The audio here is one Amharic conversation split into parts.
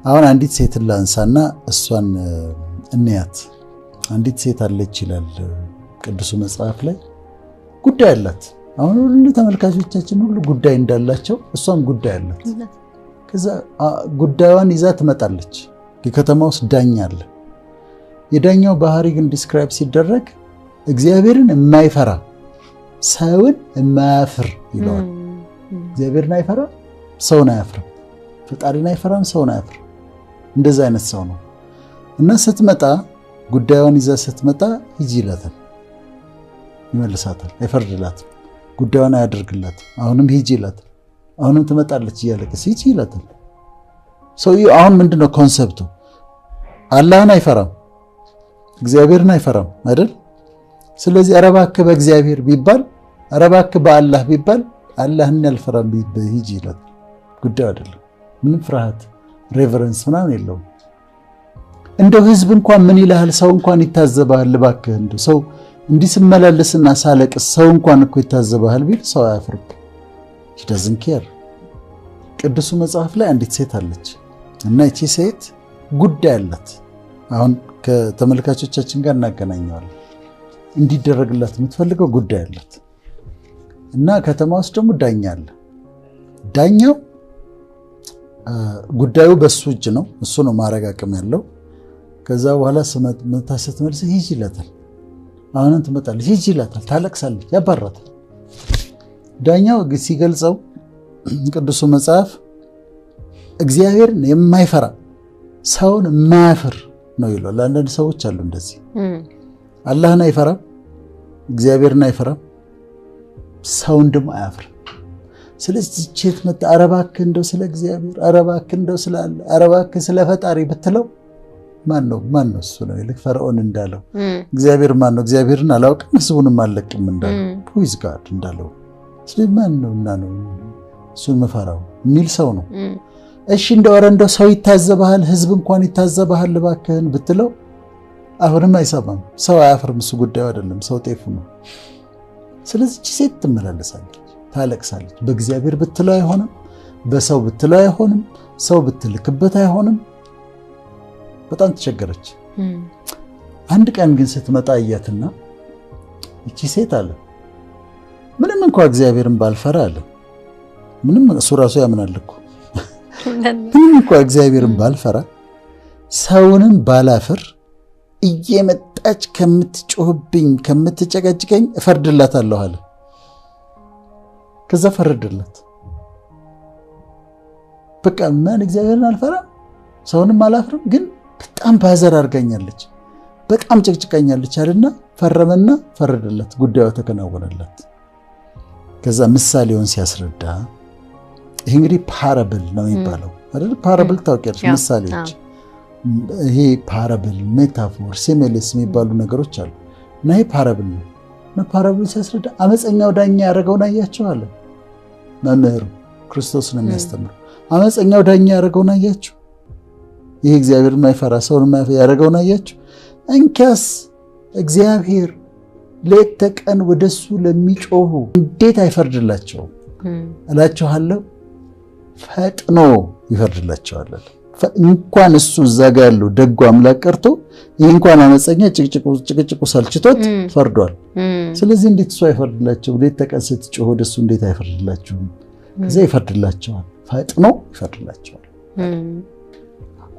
አሁን አንዲት ሴትን ላንሳና እሷን እንያት። አንዲት ሴት አለች ይላል ቅዱሱ መጽሐፍ ላይ፣ ጉዳይ አላት። አሁን ሁሉ ተመልካቾቻችን ሁሉ ጉዳይ እንዳላቸው እሷም ጉዳይ አላት። ከዛ ጉዳዩን ይዛ ትመጣለች። የከተማ ውስጥ ዳኛ አለ። የዳኛው ባህሪ ግን describe ሲደረግ እግዚአብሔርን የማይፈራ ሰውን የማያፍር ይለዋል። እግዚአብሔርን አይፈራ፣ ሰውን አያፍርም። ፈጣሪን አይፈራም፣ ሰውን አያፍርም። እንደዛ አይነት ሰው ነው። እና ስትመጣ ጉዳዩን ይዛ ስትመጣ ሂጂ ይላታል፣ ይመልሳታል። አይፈርድላትም፣ ጉዳዩን አያደርግላትም። አሁንም ሂጂ ይላታል። አሁንም ትመጣለች እያለቀሰች፣ ሂጂ ይላታል። ሰውዬው አሁን ምንድነው concept ኡ? አላህን አይፈራም፣ እግዚአብሔርን አይፈራም አይደል? ስለዚህ ኧረ እባክህ በእግዚአብሔር ቢባል፣ ኧረ እባክህ በአላህ ቢባል፣ አላህን አልፈራም፣ ሂጂ ይላታል። ጉዳዩ አይደለም። ምንም ፍርሃት reverence ምናምን የለውም። እንደው ህዝብ እንኳን ምን ይልሃል? ሰው እንኳን ይታዘብሃል። እባክህ እንደው ሰው እንዲህ ስመላለስና ሳለቅስ ሰው እንኳን እኮ ይታዘብሃል ቢል ሰው አያፍርም። He doesn't care። ቅዱሱ መጽሐፍ ላይ አንዲት ሴት አለች እና ይቺ ሴት ጉዳይ አላት። አሁን ከተመልካቾቻችን ጋር እናገናኘዋለን። እንዲደረግላት የምትፈልገው ጉዳይ አላት እና ከተማ ውስጥ ደግሞ ዳኛ አለ። ዳኛው ጉዳዩ በሱ እጅ ነው። እሱ ነው ማድረግ አቅም ያለው። ከዛ በኋላ መታ ስትመልስ ሂጂ ይላታል። አሁንም ትመጣለች፣ ሂጂ ይላታል። ታለቅሳለች፣ ያባራታል። ዳኛው ሲገልጸው ቅዱሱ መጽሐፍ እግዚአብሔርን የማይፈራ ሰውን የማያፍር ነው ይለዋል። አንዳንድ ሰዎች አሉ እንደዚህ፣ አላህን አይፈራም፣ እግዚአብሔርን አይፈራም፣ ሰውን ደግሞ አያፍርም። ስለዚህ ሴት መጣ፣ ኧረ እባክህ እንደው ስለ እግዚአብሔር፣ ኧረ እባክህ እንደው ስለ አላህ፣ ኧረ እባክህ ስለ ፈጣሪ ብትለው ማን ነው ማን ነው እሱ ነው ይልክ ፈርዖን እንዳለው፣ እግዚአብሔር ማን ነው? እግዚአብሔርን አላውቅም ህዝቡንም አልለቅም እንዳለው፣ who is God እንዳለው፣ ስለዚህ ማን ነው እና ነው እሱን መፈራው የሚል ሰው ነው። እሺ እንደው ኧረ እንደው ሰው ይታዘብሃል፣ ህዝብ እንኳን ይታዘብሃል፣ እባክህን ብትለው አሁንም አይሰማም። ሰው አያፍርም። እሱ ጉዳዩ አይደለም። ሰው ጤፉ ነው። ስለዚህ ሴት ትመላለሳለች፣ ታለቅሳለች። በእግዚአብሔር ብትለው አይሆንም፣ በሰው ብትለው አይሆንም፣ ሰው ብትልክበት አይሆንም። በጣም ተቸገረች። አንድ ቀን ግን ስትመጣ አያትና ይቺ ሴት አለ፣ ምንም እንኳ እግዚአብሔርን ባልፈራ አለ፣ ምንም እሱ ራሱ ያምናል እኮ፣ ምንም እንኳ እግዚአብሔርን ባልፈራ ሰውንም ባላፍር እየመጣች ከምትጮህብኝ ከምትጨቀጭቀኝ እፈርድላታለሁ አለ። ከዛ ፈረደላት። በቃ ማን እግዚአብሔርን አልፈራም ሰውንም አላፍርም፣ ግን በጣም bother አድርጋኛለች፣ በጣም ጨቅጭቃኛለች አለና ፈረመና ፈረደላት። ጉዳዩ ተከናወነላት። ከዛ ምሳሌውን ሲያስረዳ፣ ይሄ እንግዲህ parable ነው የሚባለው አይደል? Parable ታውቂያለሽ? ምሳሌዎች። ይሄ parable፣ metaphor፣ similes የሚባሉ ነገሮች አሉ እና ይሄ parable ነው። እና parable ሲያስረዳ አመፀኛው ዳኛ ያደረገውን አያችሁ አለ። መምህሩ ክርስቶስ ነው የሚያስተምረው። አመፀኛው ዳኛ ያደረገውን አያችሁ? ይህ እግዚአብሔር የማይፈራ ሰውን የማይፈራ ያደረገውን አያችሁ? እንኪያስ እግዚአብሔር ሌት ተቀን ወደሱ ለሚጮሁ እንዴት አይፈርድላቸውም? እላችኋለሁ ፈጥኖ ይፈርድላቸዋል። እንኳን እሱ እዛ ጋ ያለው ደጉ አምላክ ቀርቶ ይህ እንኳን አመፀኛ ጭቅጭቁ ሰልችቶት ፈርዷል። ስለዚህ እንዴት እሱ አይፈርድላቸውም? ሌት ተቀን ስትጮህ ወደሱ እንዴት አይፈርድላቸውም? ከዚያ ይፈርድላቸዋል፣ ፈጥኖ ይፈርድላቸዋል።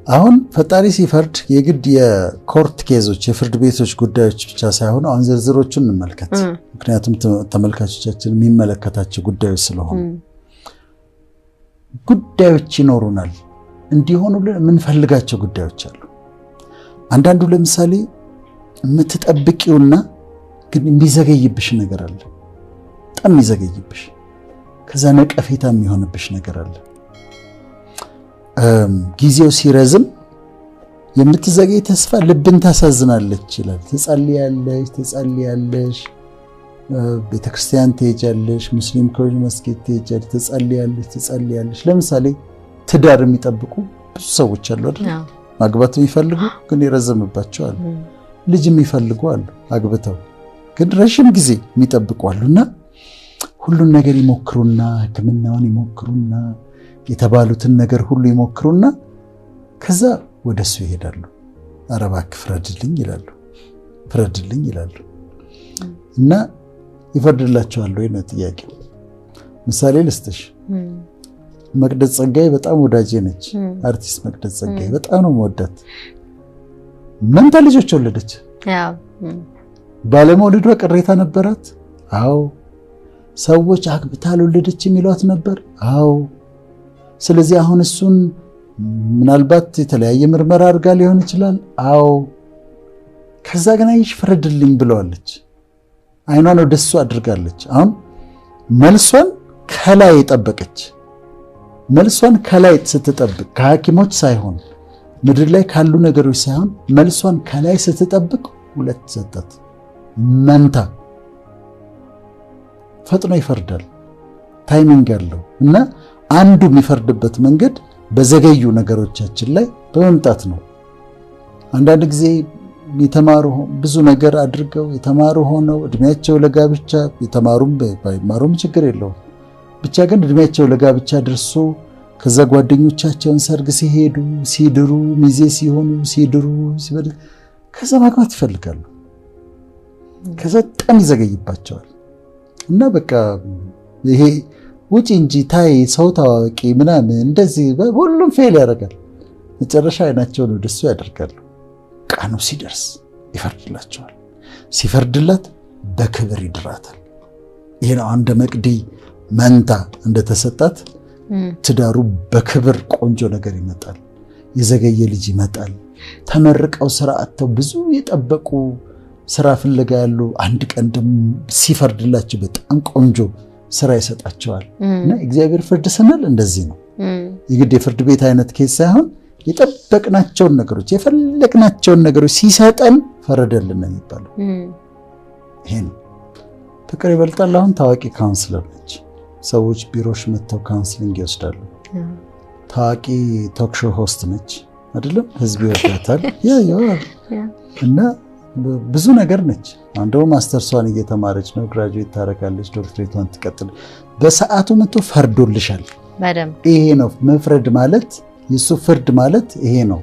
አሁን ፈጣሪ ሲፈርድ የግድ የ court case ኦች፣ የፍርድ ቤቶች ጉዳዮች ብቻ ሳይሆኑ አሁን ዝርዝሮቹን እንመልከት። ምክንያቱም ተመልካቾቻችን የሚመለከታቸው ጉዳዮች ስለሆኑ፣ ጉዳዮች ይኖሩናል። እንዲሆኑልን የምንፈልጋቸው ጉዳዮች አሉ። አንዳንዱ ለምሳሌ የምትጠብቂውና ግን የሚዘገይብሽ ነገር አለ። በጣም የሚዘገይብሽ፣ ከዛ ነቀፌታ የሚሆንብሽ ነገር አለ። ጊዜው ሲረዝም የምትዘገይ ተስፋ ልብን ታሳዝናለች ይላል። ትጸልያለሽ፣ ትጸልያለሽ፣ ቤተክርስቲያን ትሄጃለሽ፣ ሙስሊም ከሆንሽ መስጊድ ትሄጃለሽ፣ ትጸልያለሽ፣ ትጸልያለሽ። ለምሳሌ ትዳር የሚጠብቁ ብዙ ሰዎች አሉ አይደል? ማግባት የሚፈልጉ ግን የረዘመባቸው አሉ። ልጅ የሚፈልጉ አሉ፣ አግብተው ግን ረዥም ጊዜ የሚጠብቁ አሉ። እና ሁሉን ነገር ይሞክሩና፣ ሕክምናውን ይሞክሩና፣ የተባሉትን ነገር ሁሉ ይሞክሩና ከዛ ወደ እሱ ይሄዳሉ። ኧረ እባክህ ፍረድልኝ ይላሉ፣ ፍረድልኝ ይላሉ። እና ይፈርድላቸዋል ወይ ነው ጥያቄው። ምሳሌ ልስጥሽ። መቅደስ ጸጋዬ በጣም ወዳጄ ነች። አርቲስት መቅደስ ጸጋዬ በጣም ነው የምወዳት። መንታ ልጆች ወለደች። ባለመውለዷ ቅሬታ ነበራት? አዎ። ሰዎች አግብታ አልወለደች የሚሏት ነበር? አዎ። ስለዚህ አሁን እሱን ምናልባት የተለያየ ምርመራ አድርጋ ሊሆን ይችላል። አዎ። ከዛ ግን አይሽ ፍረድልኝ ብለዋለች። አይኗን ወደ እሱ አድርጋለች። አሁን መልሷን ከላይ የጠበቀች፣ መልሷን ከላይ ስትጠብቅ ከሐኪሞች ሳይሆን፣ ምድር ላይ ካሉ ነገሮች ሳይሆን፣ መልሷን ከላይ ስትጠብቅ ሁለት ሰጣት። መንታ። ፈጥኖ ይፈርዳል። Timing አለው እና አንዱ የሚፈርድበት መንገድ በዘገዩ ነገሮቻችን ላይ በመምጣት ነው። አንዳንድ ጊዜ የተማሩ፣ ብዙ ነገር አድርገው፣ የተማሩ ሆነው እድሜያቸው ለጋብቻ፣ የተማሩም ባይማሩም ችግር የለውም፣ ብቻ ግን እድሜያቸው ለጋብቻ ደርሶ ከዛ ጓደኞቻቸውን ሰርግ ሲሄዱ፣ ሲድሩ፣ ሚዜ ሲሆኑ፣ ሲድሩ፣ ከዛ ማግባት ይፈልጋሉ። ከዛ በጣም ይዘገይባቸዋል እና በቃ ይሄ ውጪ እንጂ ታይ፣ ሰው ታዋቂ ምናምን እንደዚህ ሁሉም fail ያደርጋል። መጨረሻ አይናቸውን ወደሱ ያደርጋሉ። ቀኑ ሲደርስ ይፈርድላቸዋል። ሲፈርድላት በክብር ይድራታል። ይሄ ነው፣ እንደ መቅዲ መንታ እንደተሰጣት ትዳሩ በክብር ቆንጆ ነገር ይመጣል። የዘገየ ልጅ ይመጣል። ተመርቀው ስራ አጥተው ብዙ የጠበቁ፣ ስራ ፍለጋ ያሉ፣ አንድ ቀን ደግሞ ሲፈርድላቸው በጣም ቆንጆ ስራ ይሰጣቸዋል። እና እግዚአብሔር ፍርድ ስንል እንደዚህ ነው። የግድ የፍርድ ቤት አይነት case ሳይሆን የጠበቅናቸውን ነገሮች፣ የፈለግናቸውን ነገሮች ሲሰጠን ፈረደልን ነው የሚባለው። ይሄ ነው። ፍቅር ይበልጣል አሁን ታዋቂ counselor ነች። ሰዎች ቢሮሽ መጥተው counseling ይወስዳሉ። ታዋቂ talk show host ነች አይደለም? ህዝብ ይወዳታል። Yeah፣ እና ብዙ ነገር ነች። አሁን ደግሞ ማስተርሷን እየተማረች ነው። Graduate ታደርጋለች፣ ዶክትሬቷን ትቀጥል። በሰዓቱ መጥቶ ፈርዶልሻል። ይሄ ነው መፍረድ ማለት። የሱ ፍርድ ማለት ይሄ ነው።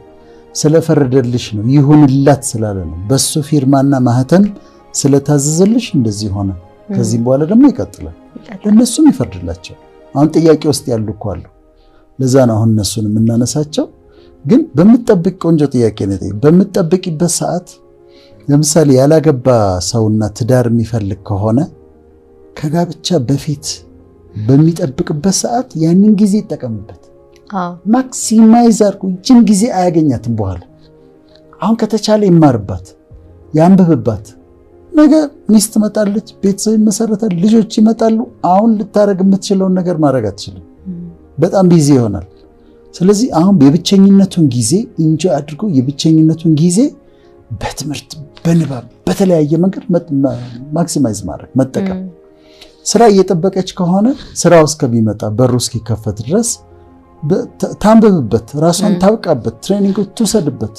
ስለፈረደልሽ ነው፣ ይሁንላት ስላለ ነው። በሱ ፊርማና ማህተም ስለታዘዘልሽ እንደዚህ ሆነ። ከዚህም በኋላ ደግሞ ይቀጥላል። ለእነሱም ይፈርድላቸዋል። አሁን ጥያቄ ውስጥ ያሉ እኮ አሉ። ለዛ ነው አሁን እነሱን የምናነሳቸው። ግን በምትጠብቅ፣ ቆንጆ ጥያቄ ነው። በምትጠብቂበት ሰዓት ለምሳሌ ያላገባ ሰውና ትዳር የሚፈልግ ከሆነ ከጋብቻ በፊት በሚጠብቅበት ሰዓት ያንን ጊዜ ይጠቀምበት። Maximize አድርጎ፣ ይችን ጊዜ አያገኛትም በኋላ። አሁን ከተቻለ ይማርባት፣ ያንብብባት። ነገ ሚስት ትመጣለች፣ ቤተሰብ ይመሰረታል፣ ልጆች ይመጣሉ። አሁን ልታደርግ የምትችለውን ነገር ማድረግ አትችልም። በጣም busy ይሆናል። ስለዚህ አሁን የብቸኝነቱን ጊዜ enjoy አድርጎ የብቸኝነቱን ጊዜ በትምህርት፣ በንባብ፣ በተለያየ መንገድ maximize ማድረግ፣ መጠቀም። ስራ እየጠበቀች ከሆነ ስራው እስከሚመጣ፣ በሩ እስኪከፈት ድረስ ታንብብበት፣ ራሷን ታብቃበት፣ training ኦች ትውሰድበት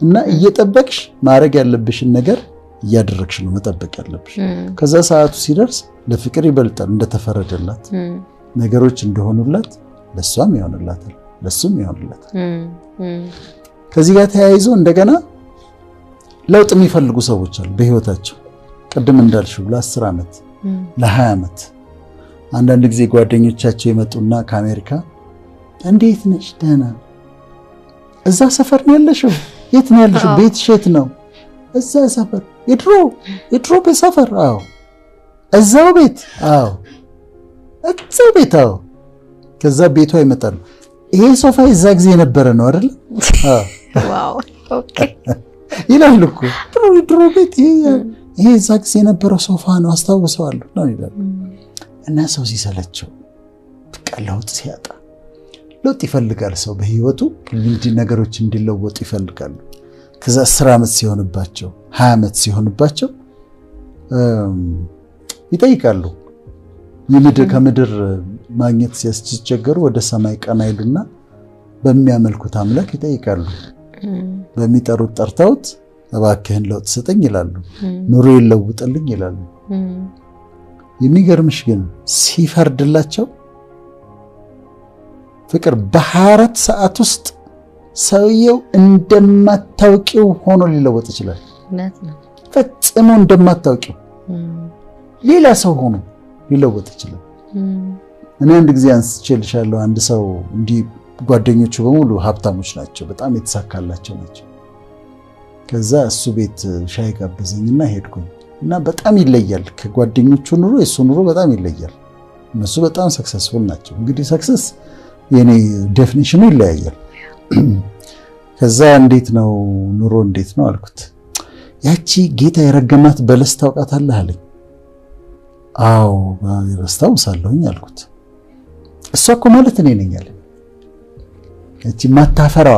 እና እየጠበቅሽ ማድረግ ያለብሽን ነገር እያደረግሽ ነው መጠበቅ ያለብሽ። ከዛ ሰዓቱ ሲደርስ ለፍቅር ይበልጣል እንደተፈረደላት ነገሮች እንደሆኑላት ለእሷም ይሆንላታል፣ ለእሱም ይሆንላታል። ከዚህ ጋር ተያይዞ እንደገና ለውጥ የሚፈልጉ ሰዎች አሉ በህይወታቸው፣ ቅድም እንዳልሽው ለ10 ዓመት፣ ለ20 ዓመት። አንዳንድ ጊዜ ጓደኞቻቸው የመጡና ከአሜሪካ እንዴት ነሽ? ደህና። እዛ ሰፈር ነው ያለሽው? የት ነው ያለሽው? ቤትሽ የት ነው? እዛ ሰፈር፣ የድሮ የድሮ ቤት ሰፈር። አዎ። እዛው ቤት? አዎ። እዛው ቤት? አዎ። ከዛ ቤቷ ይመጣሉ። ይሄ ሶፋ የዛ ጊዜ የነበረ ነው አይደል? ይላሉ እኮ። ድሮ ድሮ ቤት፣ ይሄ የዛ ጊዜ የነበረው ሶፋ ነው፣ አስታውሰዋለሁ ነው ይላሉ። እና ሰው ሲሰለቸው፣ በቃ ለውጥ ሲያጣ፣ ለውጥ ይፈልጋል ሰው በህይወቱ፣ ነገሮች እንዲለወጡ ይፈልጋሉ። ከዛ 10 ዓመት ሲሆንባቸው፣ 20 ዓመት ሲሆንባቸው ይጠይቃሉ። ከምድር ማግኘት ሲያስቸገሩ ወደ ሰማይ ቀና ይሉና በሚያመልኩት አምላክ ይጠይቃሉ። በሚጠሩት ጠርተውት እባክህን ለውጥ ስጠኝ ይላሉ። ኑሮ ይለውጥልኝ ይላሉ። የሚገርምሽ ግን ሲፈርድላቸው ፍቅር በ24 ሰዓት ውስጥ ሰውየው እንደማታውቂው ሆኖ ሊለወጥ ይችላል። ፈጽሞ እንደማታውቂው ሌላ ሰው ሆኖ ሊለወጥ ይችላል። እኔ አንድ ጊዜ አንስቼልሻለሁ። አንድ ሰው እንዲህ ጓደኞቹ በሙሉ ሀብታሞች ናቸው፣ በጣም የተሳካላቸው ናቸው። ከዛ እሱ ቤት ሻይ ጋበዘኝና ሄድኩኝ እና በጣም ይለያል ከጓደኞቹ ኑሮ፣ የሱ ኑሮ በጣም ይለያል። እነሱ በጣም successful ናቸው። እንግዲህ success የኔ definition ኑ ይለያያል። ከዛ እንዴት ነው ኑሮ እንዴት ነው አልኩት። ያቺ ጌታ የረገማት በለስ ታውቃታለህ አለኝ። አዎ አስታውሳለሁኝ አልኩት። እሷ እኮ ማለት እኔ ነኝ አለኝ። ያቺ ማታፈራዋ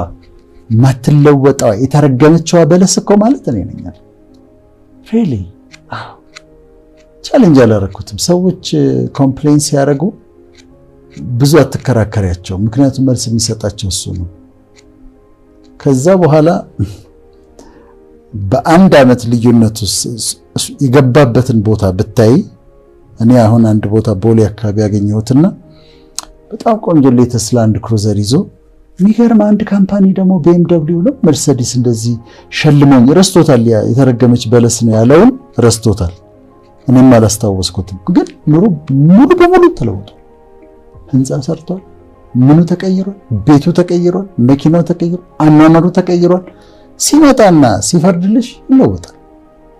ማትለወጣዋ የተረገመችዋ በለስ እኮ ማለት እኔ ነኝ አለኝ። Really? አዎ። Challenge አላረኩትም። ሰዎች complain ሲያደርጉ ብዙ አትከራከሪያቸው፣ ምክንያቱም መልስ የሚሰጣቸው እሱ ነው። ከዛ በኋላ በአንድ ዓመት ልዩነት ውስጥ የገባበትን ቦታ ብታይ፣ እኔ አሁን አንድ ቦታ ቦሌ አካባቢ ያገኘሁትና በጣም ቆንጆ latest Land Cruiser ይዞ፣ የሚገርም አንድ company ደግሞ BMW ነው መርሰዲስ እንደዚህ ሸልሞኝ፣ ረስቶታል። የተረገመች በለስ ነው ያለውን ረስቶታል። እኔም አላስታወስኩትም። ግን ኑሮ ሙሉ በሙሉ ተለውጧል። ህንፃ ሰርቷል። ምኑ ተቀይሯል፣ ቤቱ ተቀይሯል፣ መኪናው ተቀይሯል፣ አኗኗሩ ተቀይሯል። ሲመጣና ሲፈርድልሽ ይለወጣል።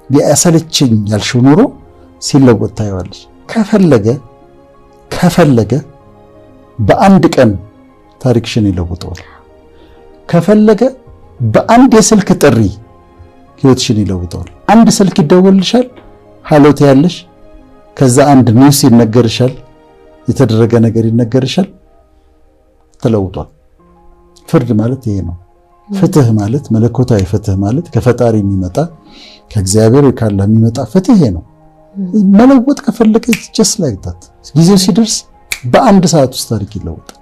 ያሰለቸኝ ያልሽው ኑሮ ሲለወጥ ታየዋለሽ። ከፈለገ በአንድ ቀን ታሪክሽን ይለውጠዋል። ከፈለገ በአንድ የስልክ ጥሪ ህይወትሽን ይለውጠዋል። አንድ ስልክ ይደወልልሻል፣ ሃሎ ትያለሽ። ከዛ አንድ news ይነገርሻል፣ የተደረገ ነገር ይነገርሻል። ተለውጧል። ፍርድ ማለት ይሄ ነው። ፍትህ ማለት፣ መለኮታዊ ፍትህ ማለት ከፈጣሪ የሚመጣ፣ ከእግዚአብሔር ካለ የሚመጣ ፍትህ ይሄ ነው። መለወጥ ከፈለገ just like that ጊዜው ሲደርስ በአንድ ሰዓት ውስጥ ታሪክ ይለወጣል።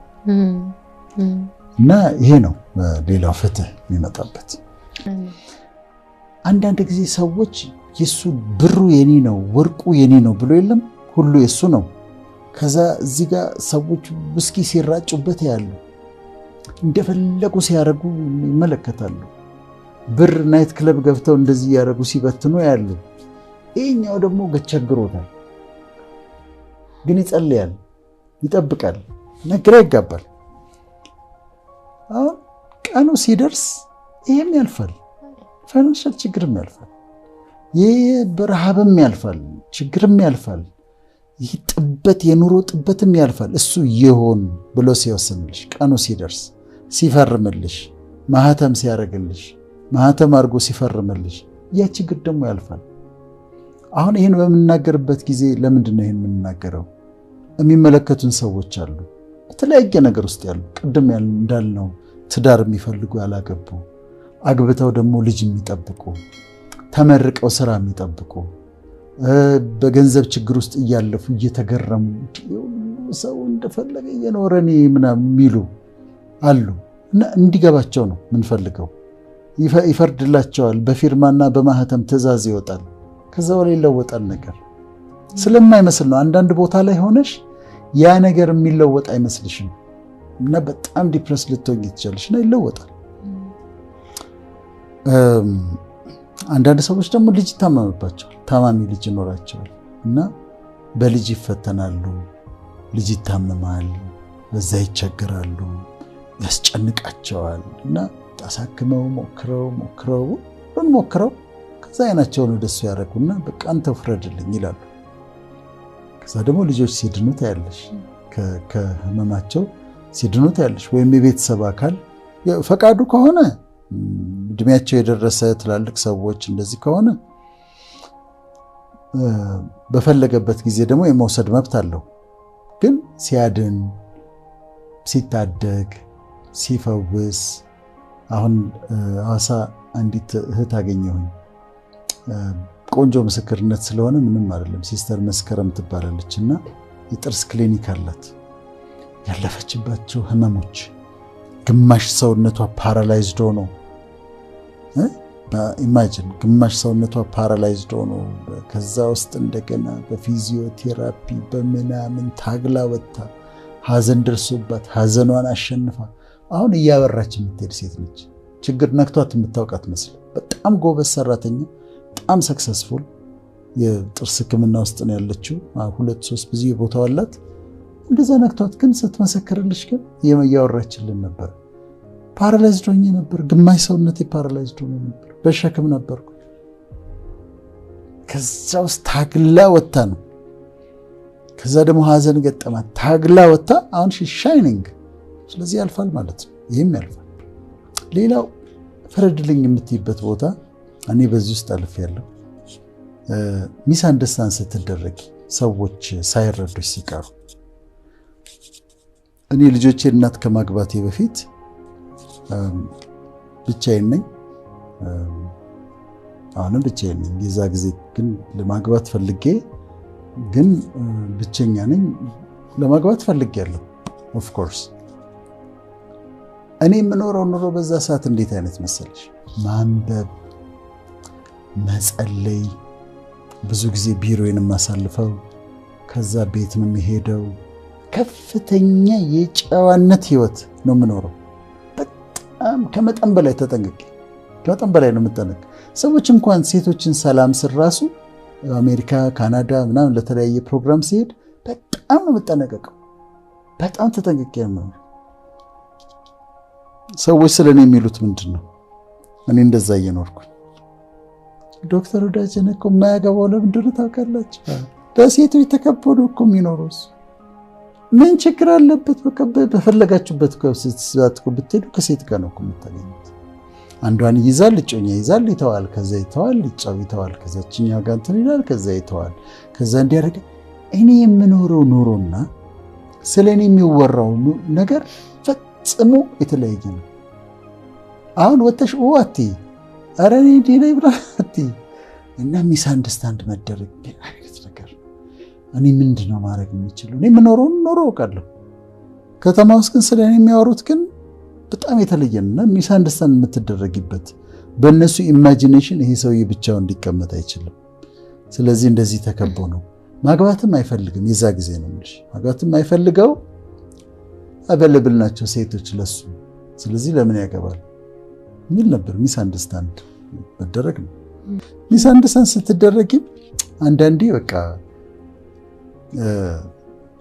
እና ይሄ ነው ሌላው ፍትህ የሚመጣበት። አንዳንድ ጊዜ ሰዎች የሱ ብሩ የኔ ነው፣ ወርቁ የኔ ነው ብሎ የለም፣ ሁሉ የሱ ነው። ከዛ እዚህ ጋር ሰዎች ውስኪ ሲራጩበት ያሉ፣ እንደፈለጉ ሲያደርጉ ይመለከታሉ። ብር night club ገብተው እንደዚህ እያደረጉ ሲበትኑ ያሉ። ይሄኛው ደግሞ ቸግሮታል፣ ግን ይጸልያል፣ ይጠብቃል እና ግራ ይጋባል። አሁን ቀኑ ሲደርስ ይሄም ያልፋል፣ financial ችግርም ያልፋል፣ ይህ በረሃብም ያልፋል፣ ችግርም ያልፋል፣ ይህ ጥበት የኑሮ ጥበትም ያልፋል። እሱ ይሆን ብሎ ሲወስንልሽ፣ ቀኑ ሲደርስ ሲፈርምልሽ፣ ማህተም ሲያደርግልሽ፣ ማህተም አድርጎ ሲፈርምልሽ ያ ችግር ደግሞ ያልፋል። አሁን ይህን በምናገርበት ጊዜ ለምንድን ነው ይህን የምንናገረው? የሚመለከቱን ሰዎች አሉ፣ በተለያየ ነገር ውስጥ ያሉ፣ ቅድም እንዳልነው ትዳር የሚፈልጉ ያላገቡ፣ አግብተው ደግሞ ልጅ የሚጠብቁ፣ ተመርቀው ስራ የሚጠብቁ፣ በገንዘብ ችግር ውስጥ እያለፉ እየተገረሙ ሰው እንደፈለገ እየኖረ እኔ ምናምን የሚሉ አሉ። እና እንዲገባቸው ነው የምንፈልገው። ይፈርድላቸዋል። በፊርማና በማህተም ትዕዛዝ ይወጣል። ከዛ በኋላ ይለወጣል ነገር ስለማይመስል ነው። አንዳንድ ቦታ ላይ ሆነሽ ያ ነገር የሚለወጥ አይመስልሽም እና በጣም depress ልትሆኝ ትችላለሽ እና ይለወጣል። አንዳንድ ሰዎች ደግሞ ልጅ ይታመምባቸዋል። ታማሚ ልጅ ይኖራቸዋል እና በልጅ ይፈተናሉ። ልጅ ይታመማል፣ በዛ ይቸገራሉ፣ ያስጨንቃቸዋል እና አሳክመው ሞክረው ሞክረው ሁሉን ሞክረው ከዛ አይናቸውን ወደሱ ያደረጉና በቃ አንተ ፍረድልኝ ይላሉ። ከዛ ደግሞ ልጆች ሲድኑ ታያለሽ፣ ከህመማቸው ሲድኑ ታያለሽ። ወይም የቤተሰብ አካል ፈቃዱ ከሆነ፣ እድሜያቸው የደረሰ ትላልቅ ሰዎች እንደዚህ ከሆነ በፈለገበት ጊዜ ደግሞ የመውሰድ መብት አለው። ግን ሲያድን፣ ሲታደግ፣ ሲፈውስ፣ አሁን ሐዋሳ አንዲት እህት አገኘሁኝ። ቆንጆ ምስክርነት ስለሆነ ምንም አይደለም። Sister መስከረም ትባላለች እና የጥርስ ክሊኒክ አላት። ያለፈችባቸው ህመሞች፣ ግማሽ ሰውነቷ paralyzed ሆኖ፣ imagine፣ ግማሽ ሰውነቷ paralyzed ሆኖ ከዛ ውስጥ እንደገና በፊዚዮቴራፒ በምናምን ታግላ ወጥታ፣ ሀዘን ደርሶባት ሀዘኗን አሸንፋ፣ አሁን እያበራች የምትሄድ ሴት ነች። ችግር ነክቷት የምታውቅ አትመስልም። በጣም ጎበዝ ሰራተኛ፣ በጣም successful፣ የጥርስ ሕክምና ውስጥ ነው ያለችው። 2-3 ብዙ ቦታው አላት። እንደዛ ነክቷት ግን ስትመሰክርልሽ ግን እያወራችልን ነበር። Paralyzed ሆኜ ነበር፣ ግማሽ ሰውነቴ paralyzed ሆኖ ነበር፣ በሸክም ነበርኩ። ከዛ ውስጥ ታግላ ወጥታ ነው። ከዛ ደግሞ ሀዘን ገጠማት፣ ታግላ ወጥታ አሁን shining። ስለዚህ ያልፋል ማለት ነው። ይህም ያልፋል። ሌላው ፍረድልኝ የምትይበት ቦታ እኔ በዚህ ውስጥ አልፌያለሁ። Misunderstand ስትደረጊ ሰዎች ሳይረዱሽ ሲቀሩ፣ እኔ ልጆቼ እናት ከማግባቴ በፊት ብቻዬን ነኝ። አሁንም ብቻዬን ነኝ። የዛ ጊዜ ግን ለማግባት ፈልጌ ግን ብቸኛ ነኝ። ለማግባት ፈልጌያለሁ። Of course እኔ የምኖረው ኑሮ በዛ ሰዓት እንዴት አይነት መሰለሽ? ማንበብ፣ መጸለይ፣ ብዙ ጊዜ ቢሮዬን የማሳልፈው ከዛ ቤት ነው የሚሄደው። ከፍተኛ የጨዋነት ህይወት ነው የምኖረው። በጣም ከመጠን በላይ ተጠንቅቄ፣ ከመጠን በላይ ነው የምጠነቅ። ሰዎች እንኳን ሴቶችን ሰላም ስራሱ አሜሪካ፣ ካናዳ ምናምን ለተለያየ ፕሮግራም ሲሄድ በጣም ነው የምጠነቀቀው። በጣም ተጠንቅቄ ነው። ሰዎች ስለኔ የሚሉት ምንድን ነው? እኔ እንደዛ እየኖርኩኝ ዶክተር ወዳጄነህ እኮ የማያገባው ለምንድን ነው ታውቃላችሁ? በሴቶች ተከቦ ነው እኮ የሚኖረው። ምን ችግር አለበት? በቃ በፈለጋችሁበት ብትሄዱ ከሴት ጋር ነው እኮ የምታገኙት። አንዷን ይይዛል፣ እጮኛ ይይዛል፣ ይተዋል። ከዛ ይተዋል፣ ይጫው ይተዋል። ከዛችኛው ጋር እንትን ይላል፣ ከዛ ይተዋል። ከዛ እንዲያደርግ እኔ የምኖረው ኑሮና ስለ እኔ የሚወራው ነገር ፈጽሞ የተለያየ ነው። አሁን ወተሽ አትይ፣ ኧረ እኔ እንዲህ ነኝ ብላ አትይ። እና misunderstand መደረግ አይነት ነገር እኔ ምንድን ነው ማድረግ የምችለው? እኔ የምኖረውን ኖሮ አውቃለሁ። ከተማ ውስጥ ግን ስለ እኔ የሚያወሩት ግን በጣም የተለየ ነው። እና misunderstand የምትደረጊበት በእነሱ imagination ይሄ ሰውዬ ብቻውን እንዲቀመጥ አይችልም። ስለዚህ እንደዚህ ተከቦ ነው። ማግባትም አይፈልግም። የዛ ጊዜ ነው የምልሽ። ማግባትም አይፈልገው፣ available ናቸው ሴቶች ለሱ። ስለዚህ ለምን ያገባል የሚል ነበር። Misunderstand መደረግ ነው። Misunderstand ስትደረጊም አንዳንዴ በቃ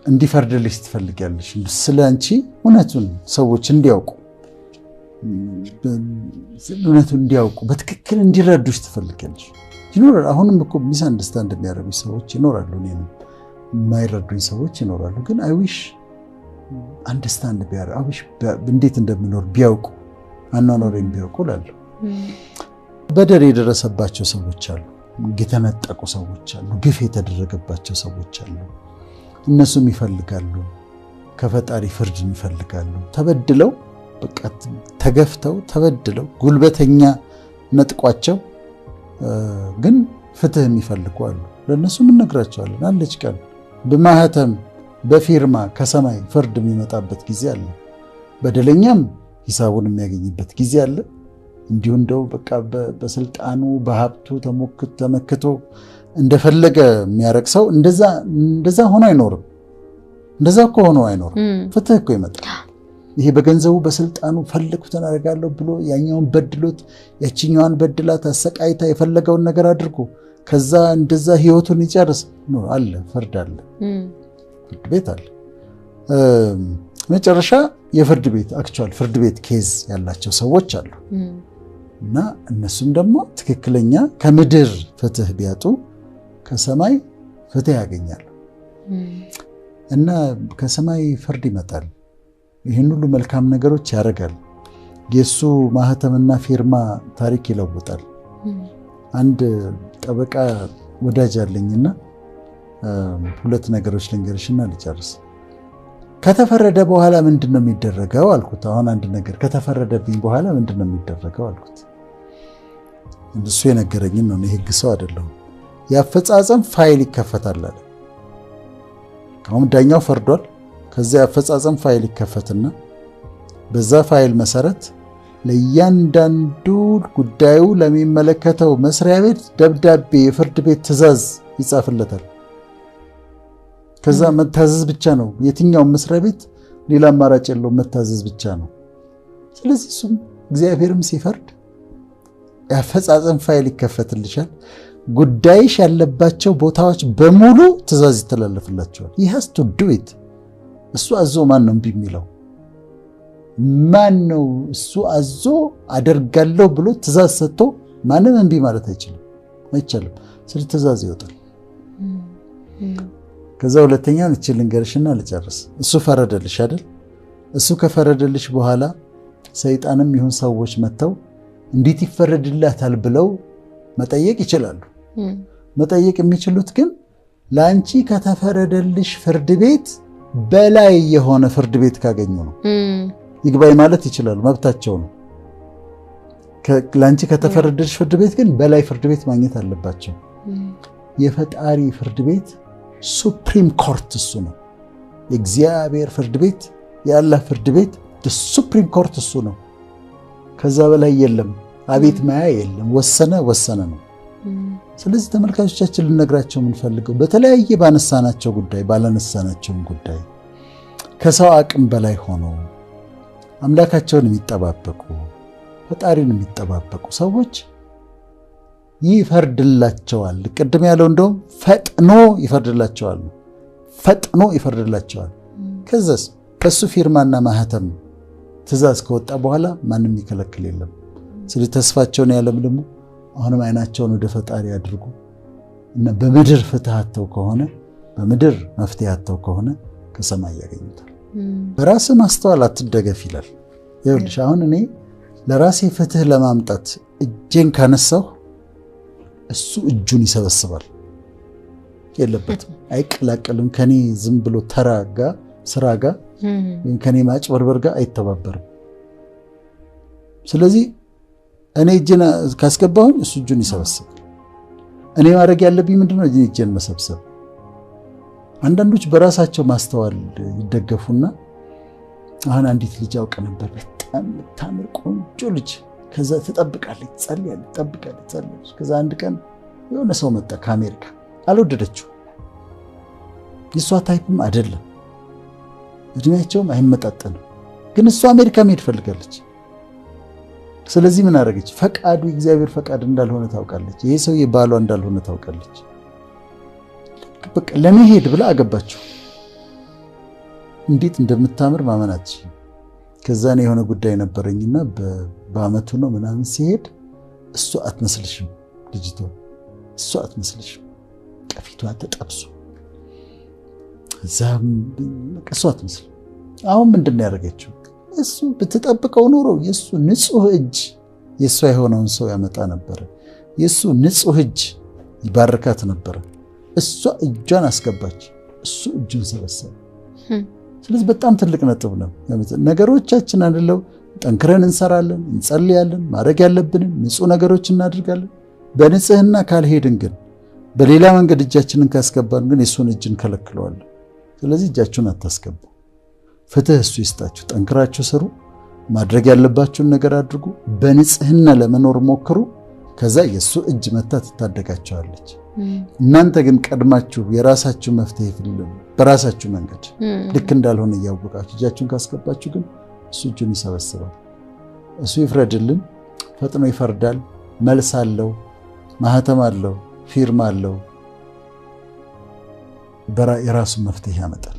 እንዲፈርድልሽ ትፈልጊያለሽ። ስለ አንቺ እውነቱን ሰዎች እንዲያውቁ፣ እውነቱን እንዲያውቁ በትክክል እንዲረዱሽ ትፈልጊያለሽ። ይኖራል። አሁንም እኮ misunderstand የሚያደርጉኝ ሰዎች ይኖራሉ። እኔንም የማይረዱኝ ሰዎች ይኖራሉ። ግን I wish understand ቢያደርጉ፣ I wish እንዴት እንደምኖር ቢያውቁ፣ አኗኗሬን ቢያውቁ እላለሁ። በደል የደረሰባቸው ሰዎች አሉ። የተነጠቁ ሰዎች አሉ። ግፍ የተደረገባቸው ሰዎች አሉ። እነሱም ይፈልጋሉ፣ ከፈጣሪ ፍርድን ይፈልጋሉ። ተበድለው በቃ ተገፍተው ተበድለው ጉልበተኛ ነጥቋቸው ግን ፍትህ የሚፈልጉ አሉ። ለእነሱም እንነግራቸዋለን። አለች ቀን በማህተም በፊርማ ከሰማይ ፍርድ የሚመጣበት ጊዜ አለ። በደለኛም ሂሳቡን የሚያገኝበት ጊዜ አለ። እንዲሁ እንደው በቃ በስልጣኑ በሀብቱ ተመክቶ እንደፈለገ የሚያረግ ሰው እንደዛ ሆኖ አይኖርም። እንደዛ እኮ ሆኖ አይኖርም። ፍትህ እኮ ይመጣል። ይሄ በገንዘቡ በስልጣኑ ፈለግኩትን አደርጋለሁ ብሎ ያኛውን በድሎት ያችኛዋን በድላት አሰቃይታ የፈለገውን ነገር አድርጎ ከዛ እንደዛ ህይወቱን ይጨርስ አለ። ፍርድ አለ፣ ፍርድ ቤት አለ። መጨረሻ የፍርድ ቤት actual ፍርድ ቤት case ያላቸው ሰዎች አሉ። እና እነሱም ደግሞ ትክክለኛ ከምድር ፍትህ ቢያጡ ከሰማይ ፍትህ ያገኛሉ። እና ከሰማይ ፍርድ ይመጣል። ይህን ሁሉ መልካም ነገሮች ያደርጋል። የእሱ ማህተምና ፊርማ ታሪክ ይለውጣል። አንድ ጠበቃ ወዳጅ አለኝና ሁለት ነገሮች ልንገርሽና ልጨርስ። ከተፈረደ በኋላ ምንድን ነው የሚደረገው አልኩት። አሁን አንድ ነገር ከተፈረደብኝ በኋላ ምንድን ነው የሚደረገው አልኩት። እሱ የነገረኝን ነው፣ የህግ ሰው አይደለሁም። የአፈጻጸም ፋይል ይከፈታል አለ። አሁን ዳኛው ፈርዷል። ከዚያ የአፈጻጸም ፋይል ይከፈትና በዛ ፋይል መሰረት ለእያንዳንዱ ጉዳዩ ለሚመለከተው መስሪያ ቤት ደብዳቤ የፍርድ ቤት ትዕዛዝ ይጻፍለታል። ከዛ መታዘዝ ብቻ ነው። የትኛውም መስሪያ ቤት ሌላ አማራጭ የለውም፣ መታዘዝ ብቻ ነው። ስለዚህ እሱም እግዚአብሔርም ሲፈርድ የአፈጻጸም ፋይል ይከፈትልሻል። ጉዳይሽ ያለባቸው ቦታዎች በሙሉ ትእዛዝ ይተላለፍላቸዋል። He has to do it። እሱ አዞ ማን ነው እምቢ የሚለው? ማን ነው? እሱ አዞ አደርጋለሁ ብሎ ትእዛዝ ሰጥቶ ማንም እምቢ ማለት አይችልም፣ አይቻልም። ስለዚህ ትእዛዝ ይወጣል። ከዛ ሁለተኛውን እችል ልንገርሽና ልጨርስ። እሱ ፈረደልሽ አይደል? እሱ ከፈረደልሽ በኋላ ሰይጣንም ይሁን ሰዎች መጥተው እንዴት ይፈረድላታል ብለው መጠየቅ ይችላሉ። መጠየቅ የሚችሉት ግን ለአንቺ ከተፈረደልሽ ፍርድ ቤት በላይ የሆነ ፍርድ ቤት ካገኙ ነው። ይግባኝ ማለት ይችላሉ፣ መብታቸው ነው። ለአንቺ ከተፈረደልሽ ፍርድ ቤት ግን በላይ ፍርድ ቤት ማግኘት አለባቸው። የፈጣሪ ፍርድ ቤት supreme court እሱ ነው። የእግዚአብሔር ፍርድ ቤት፣ የአላህ ፍርድ ቤት supreme court እሱ ነው። ከዛ በላይ የለም። አቤት ማያ የለም። ወሰነ ወሰነ ነው። ስለዚህ ተመልካቾቻችን ልነግራቸው የምንፈልገው በተለያየ ባነሳናቸው ጉዳይ ባላነሳናቸውም ጉዳይ ከሰው አቅም በላይ ሆኖ አምላካቸውን የሚጠባበቁ፣ ፈጣሪን የሚጠባበቁ ሰዎች ይፈርድላቸዋል። ቅድም ያለው እንደውም ፈጥኖ ይፈርድላቸዋል ነው። ፈጥኖ ይፈርድላቸዋል። ከዛስ ከሱ ፊርማና ማህተም ትእዛዝ ከወጣ በኋላ ማንም የሚከለክል የለም። ስለዚህ ተስፋቸውን ያለምልሙ፣ አሁንም አይናቸውን ወደ ፈጣሪ አድርጉ እና በምድር ፍትህ አጥተው ከሆነ፣ በምድር መፍትሄ አጥተው ከሆነ ከሰማይ ያገኙታል። በራስ ማስተዋል አትደገፍ ይላል። ይኸውልሽ፣ አሁን እኔ ለራሴ ፍትህ ለማምጣት እጄን ካነሳሁ እሱ እጁን ይሰበስባል። የለበትም፣ አይቀላቀልም። ከኔ ዝም ብሎ ተራ ጋ ስራ ጋር ወይም ከኔ ማጭበርበር ጋር አይተባበርም። ስለዚህ እኔ እጄን ካስገባሁኝ እሱ እጁን ይሰበስባል። እኔ ማድረግ ያለብኝ ምንድነው? እጄን መሰብሰብ። አንዳንዶች በራሳቸው ማስተዋል ይደገፉና፣ አሁን አንዲት ልጅ አውቅ ነበር፣ በጣም የምታምር ቆንጆ ልጅ። ከዛ ትጠብቃለች፣ ትጸልያለች፣ ትጠብቃለች፣ ትጸልያለች። ከዛ አንድ ቀን የሆነ ሰው መጣ ከአሜሪካ፣ አልወደደችው። የእሷ type ም አይደለም፣ እድሜያቸውም አይመጣጠንም። ግን እሷ አሜሪካ መሄድ ፈልጋለች። ስለዚህ ምን አደረገች? ፈቃዱ የእግዚአብሔር ፈቃድ እንዳልሆነ ታውቃለች። ይሄ ሰውዬ ባሏ እንዳልሆነ ታውቃለች። በቃ ለመሄድ ብላ አገባችው። እንዴት እንደምታምር ማመን አትችልም። ከዛ እኔ የሆነ ጉዳይ ነበረኝና በአመቱ ነው ምናምን ሲሄድ እሷ አትመስልሽም፣ ልጅቷ እሷ አትመስልሽም። ፊቷ ተጠብሶ እዛም እሷ አትመስልም። አሁን ምንድን ነው ያደረገችው? እሱ ብትጠብቀው ኖሮ የእሱ ንጹሕ እጅ የእሷ የሆነውን ሰው ያመጣ ነበረ። የእሱ ንጹሕ እጅ ይባርካት ነበረ። እሷ እጇን አስገባች፣ እሱ እጁን ሰበሰበ። ስለዚህ በጣም ትልቅ ነጥብ ነው። ነገሮቻችን አይደለው፣ ጠንክረን እንሰራለን፣ እንጸልያለን፣ ማድረግ ያለብንን ንጹህ ነገሮች እናደርጋለን። በንጽህና ካልሄድን ግን፣ በሌላ መንገድ እጃችንን ካስገባን ግን የእሱን እጅ እንከለክለዋለን። ስለዚህ እጃችሁን አታስገቡ። ፍትህ እሱ ይስጣችሁ። ጠንክራችሁ ስሩ። ማድረግ ያለባችሁን ነገር አድርጉ። በንጽህና ለመኖር ሞክሩ። ከዛ የእሱ እጅ መታ ትታደጋቸዋለች። እናንተ ግን ቀድማችሁ የራሳችሁ መፍትሄ በራሳችሁ መንገድ ልክ እንዳልሆነ እያወቃችሁ እጃችሁን ካስገባችሁ ግን እሱ እጁን ይሰበስባል። እሱ ይፍረድልን። ፈጥኖ ይፈርዳል። መልስ አለው፣ ማህተም አለው፣ ፊርማ አለው። የራሱን መፍትሄ ያመጣል።